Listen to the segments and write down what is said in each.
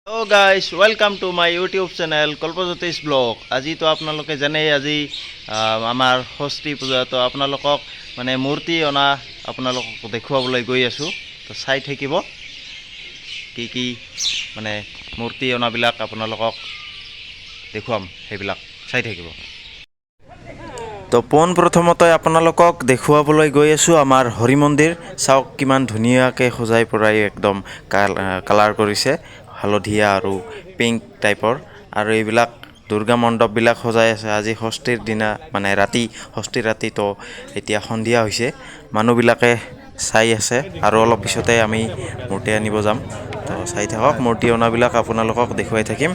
Guys, welcome to my YouTube channel কল্পজ্যোতিষ blog. আজিতো আপোনালোকে জানেই, আজি আমাৰ ষষ্ঠী পূজা। তো আপোনালোকক মানে মূৰ্তি অনা আপোনালোকক দেখুৱাবলৈ গৈ আছোঁ। তো চাই থাকিব, কি কি মানে মূৰ্তি অনাবিলাক আপোনালোকক দেখুৱাম, সেইবিলাক চাই থাকিব। তো পোনপ্ৰথমতে আপোনালোকক দেখুৱাবলৈ গৈ আছোঁ আমাৰ হৰি মন্দিৰ। চাওক, কিমান ধুনীয়াকৈ সজাই পৰাই একদম কালাৰ কৰিছে, হালধীয়া আৰু পিংক টাইপৰ। আৰু এইবিলাক দুৰ্গা মণ্ডপবিলাক সজাই আছে। আজি ষষ্ঠীৰ দিনা, মানে ৰাতি, ষষ্ঠীৰ ৰাতি। তো এতিয়া সন্ধিয়া হৈছে, মানুহবিলাকে চাই আছে আৰু অলপ পিছতে আমি মূৰ্তি আনিব যাম। তো চাই থাকক, মূৰ্তি অনাবিলাক আপোনালোকক দেখুৱাই থাকিম,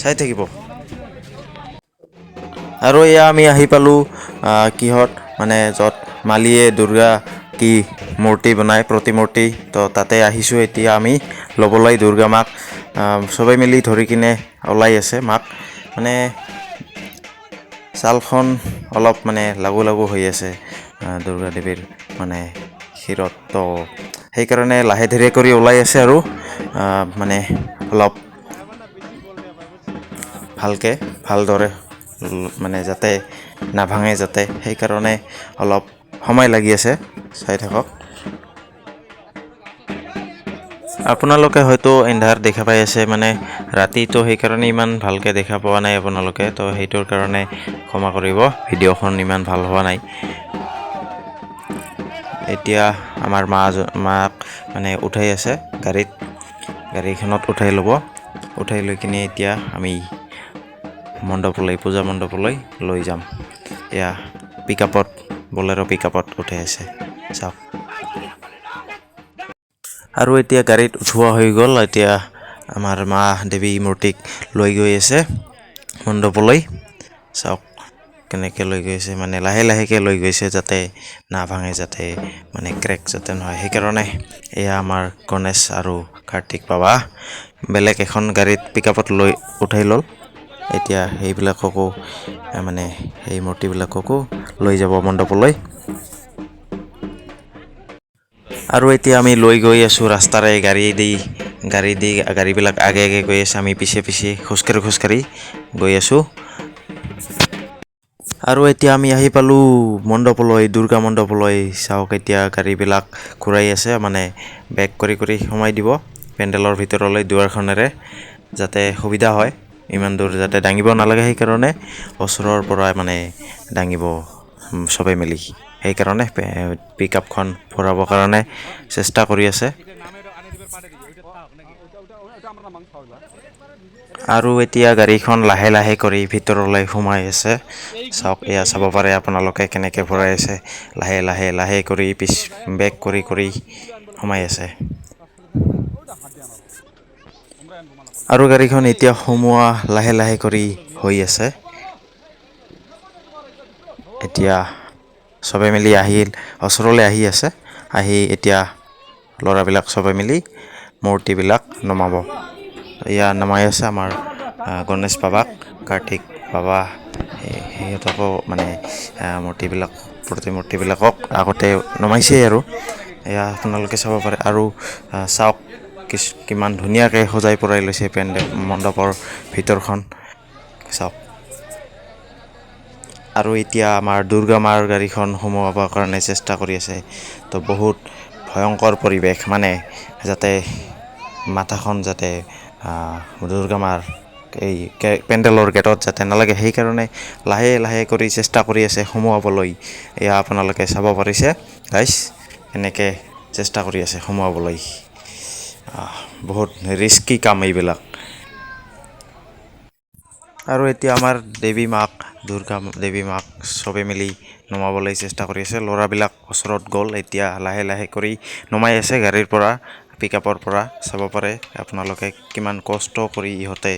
চাই থাকিব। আৰু এয়া আমি আহি পালোঁ কিহত মানে য'ত মালিয়ে দুৰ্গা কি মূৰ্তি বনায়, প্ৰতিমূৰ্তি। তো তাতে আহিছোঁ এতিয়া আমি ল'বলৈ দুৰ্গা মাক। চবেই মিলি ধৰি কিনে ওলাই আছে মাক। মানে ছালখন অলপ মানে লাগু লাগু হৈ আছে দুৰ্গা দেৱীৰ মানে শিৰত। তো সেইকাৰণে লাহে ধীৰে কৰি ওলাই আছে আৰু মানে অলপ ভালকৈ ভালদৰে মানে যাতে নাভাঙে যাতে, সেইকাৰণে অলপ সময় লাগি আছে। চাই থাকক। আপোনালোকে হয়তো এন্ধাৰ দেখা পাই আছে, মানে ৰাতিটো, সেইকাৰণে ইমান ভালকৈ দেখা পোৱা নাই আপোনালোকে। তো সেইটোৰ কাৰণে ক্ষমা কৰিব, ভিডিঅ'খন ইমান ভাল হোৱা নাই। এতিয়া আমাৰ মাক মানে উঠাই আছে গাড়ীত, গাড়ীখনত উঠাই ল'ব। উঠাই লৈ কিনে এতিয়া আমি মণ্ডপলৈ, পূজা মণ্ডপলৈ লৈ যাম। এয়া পিক আপত, বলেৰ' পিক আপত উঠাই আছে, চাওক। আৰু এতিয়া গাড়ীত উঠোৱা হৈ গ'ল। এতিয়া আমাৰ মা দেৱী মূৰ্তিক লৈ গৈ আছে মণ্ডপলৈ। চাওক কেনেকৈ লৈ গৈছে, মানে লাহে লাহেকৈ লৈ গৈছে, যাতে নাভাঙে, যাতে মানে ক্ৰেক যাতে নহয়, সেইকাৰণে। এয়া আমাৰ গণেশ আৰু কাৰ্তিক বাবা বেলেগ এখন গাড়ীত, পিক আপত লৈ উঠাই ল'ল। এতিয়া সেইবিলাককো মানে সেই মূৰ্তিবিলাককো লৈ যাব মণ্ডপলৈ। আৰু এতিয়া আমি লৈ গৈ আছোঁ ৰাস্তাৰে গাড়ী দি। গাড়ীবিলাক আগে আগে গৈ আছে, আমি পিছে পিছে খোজকাঢ়ি খোজকাঢ়ি গৈ আছোঁ। আৰু এতিয়া আমি আহি পালোঁ মণ্ডপলৈ, দুৰ্গা মণ্ডপলৈ। চাওক, এতিয়া গাড়ীবিলাক ঘূৰাই আছে, মানে বেক কৰি কৰি সোমাই দিব পেণ্ডেলৰ ভিতৰলৈ দুৱাৰখনেৰে, যাতে সুবিধা হয়, ইমান দূৰ যাতে দাঙিব নালাগে। সেইকাৰণে ওচৰৰ পৰা মানে দাঙিব চবে মিলি, সেইকাৰণে পিক আপখন ভৰাবৰ কাৰণে চেষ্টা কৰি আছে। আৰু এতিয়া গাড়ীখন লাহে লাহে কৰি ভিতৰলৈ সোমাই আছে। চাওক, এয়া চাব পাৰে আপোনালোকে, কেনেকৈ ভৰাই আছে। লাহে লাহে লাহে কৰি পিছ বেক কৰি কৰি সোমাই আছে। আৰু গাড়ীখন এতিয়া সোমোৱা লাহে লাহে কৰি হৈ আছে। এতিয়া চবে মিলি আহিল, ওচৰলৈ আহি আছে। আহি এতিয়া ল'ৰাবিলাক চবে মিলি মূৰ্তিবিলাক নমাব। এয়া নমাই আছে আমাৰ গণেশ বাবাক, কাৰ্তিক বাবা, সিহঁতকো মানে মূৰ্তিবিলাক, প্ৰতিমূৰ্তিবিলাকক আগতে নমাইছেই। আৰু এয়া আপোনালোকে চাব পাৰে। আৰু চাওক, কিমান ধুনীয়াকৈ সজাই পৰাই লৈছে পেণ্ডেল মণ্ডপৰ ভিতৰখন, চাওক। আৰু এতিয়া আমাৰ দুৰ্গা মাৰ গাড়ীখন সোমোৱাবৰ কাৰণে চেষ্টা কৰি আছে। তো বহুত ভয়ংকৰ পৰিৱেশ, মানে যাতে মাথাখন যাতে দুৰ্গা মাৰ এই পেণ্ডেলৰ গেটত যাতে নালাগে, সেইকাৰণে লাহে লাহে কৰি চেষ্টা কৰি আছে সোমোৱাবলৈ। এয়া আপোনালোকে চাব পাৰিছে গাইছ, এনেকৈ চেষ্টা কৰি আছে সোমোৱাবলৈ। বহুত ৰিস্কি কাম এইবিলাক। আৰু এতিয়া আমাৰ দেৱী মাক, দুৰ্গা দেৱী মাক চবে মিলি নমাবলৈ চেষ্টা কৰি আছে। ল'ৰাবিলাক ওচৰত গ'ল, এতিয়া লাহে লাহে কৰি নমাই আছে গাড়ীৰ পৰা, পিক আপৰ পৰা। চাব পাৰে আপোনালোকে, কিমান কষ্ট কৰি ইহঁতে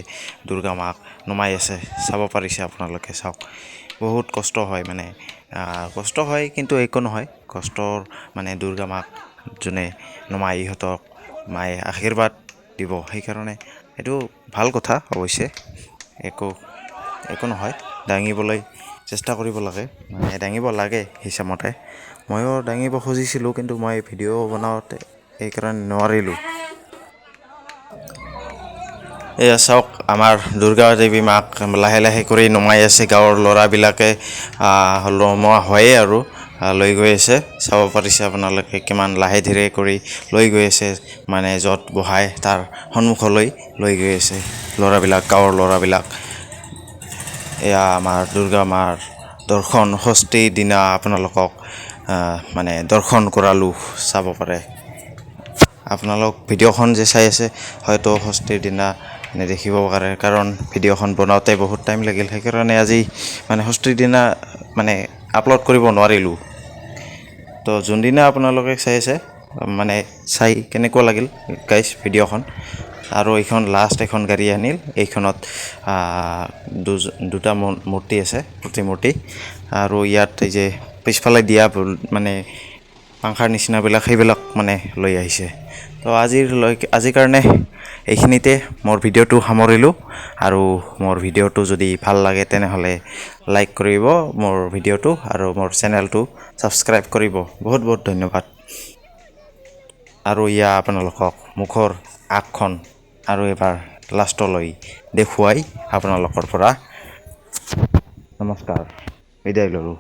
দুৰ্গা মাক নমাই আছে, চাব পাৰিছে আপোনালোকে। চাওক, বহুত কষ্ট হয়, মানে কষ্ট হয়, কিন্তু একো নহয়। কষ্টৰ মানে দুৰ্গা মাক যোনে নমাই, ইহঁতক মায়ে আশীৰ্বাদ দিব, সেইকাৰণে এইটো ভাল কথা। অৱশ্যে একো একো নহয়, দাঙিবলৈ চেষ্টা কৰিব লাগে, মানে দাঙিব লাগে হিচাপমতে। ময়ো দাঙিব খুজিছিলোঁ, কিন্তু মই ভিডিঅ' বনাওঁতে সেইকাৰণে নোৱাৰিলোঁ। এয়া চাওক, আমাৰ দুৰ্গা দেৱী মাক লাহে লাহে কৰি নমাই আছে। গাঁৱৰ ল'ৰাবিলাকে নমোৱা হয়েই আৰু লৈ গৈ আছে। চাব পাৰিছে আপোনালোকে, কিমান লাহে ধীৰে কৰি লৈ গৈ আছে। মানে য'ত বহাই তাৰ সন্মুখলৈ লৈ গৈ আছে ল'ৰাবিলাক, গাঁৱৰ ল'ৰাবিলাক। এয়া আমাৰ দুৰ্গা মাৰ দৰ্শন। ষষ্ঠীৰ দিনা আপোনালোকক মানে দৰ্শন কৰালোঁ, চাব পাৰে আপোনালোক। ভিডিঅ'খন যে চাই আছে, হয়তো ষষ্ঠীৰ দিনা নেদেখিব পাৰে, কাৰণ ভিডিঅ'খন বনাওঁতে বহুত টাইম লাগিল। সেইকাৰণে আজি মানে ষষ্ঠীৰ দিনা মানে আপলোড কৰিব নোৱাৰিলোঁ। তো যোনদিনা আপোনালোকে চাই আছে, মানে চাই কেনেকুৱা লাগিল গাইজ ভিডিঅ'খন? আৰু এইখন লাষ্ট এখন গাড়ী আনিল। এইখনত দুটা মূৰ্তি আছে, প্ৰতিমূৰ্তি। আৰু ইয়াত এই যে পিছফালে দিয়া মানে পাংখাৰ নিচিনাবিলাক, সেইবিলাক মানে লৈ আহিছে। তো আজিৰ কাৰণে এইখিনিতে মোৰ ভিডিঅ'টো সামৰিলোঁ। আৰু মোৰ ভিডিঅ'টো যদি ভাল লাগে, তেনেহ'লে লাইক কৰিব মোৰ ভিডিঅ'টো আৰু মোৰ চেনেলটো ছাবস্ক্ৰাইব কৰিব। বহুত বহুত ধন্যবাদ। আৰু ইয়া আপোনালোকক মুখৰ আগখন আৰু এবাৰ লাষ্টলৈ দেখুৱাই আপোনালোকৰ পৰা নমস্কাৰ, বিদায় ল'লোঁ।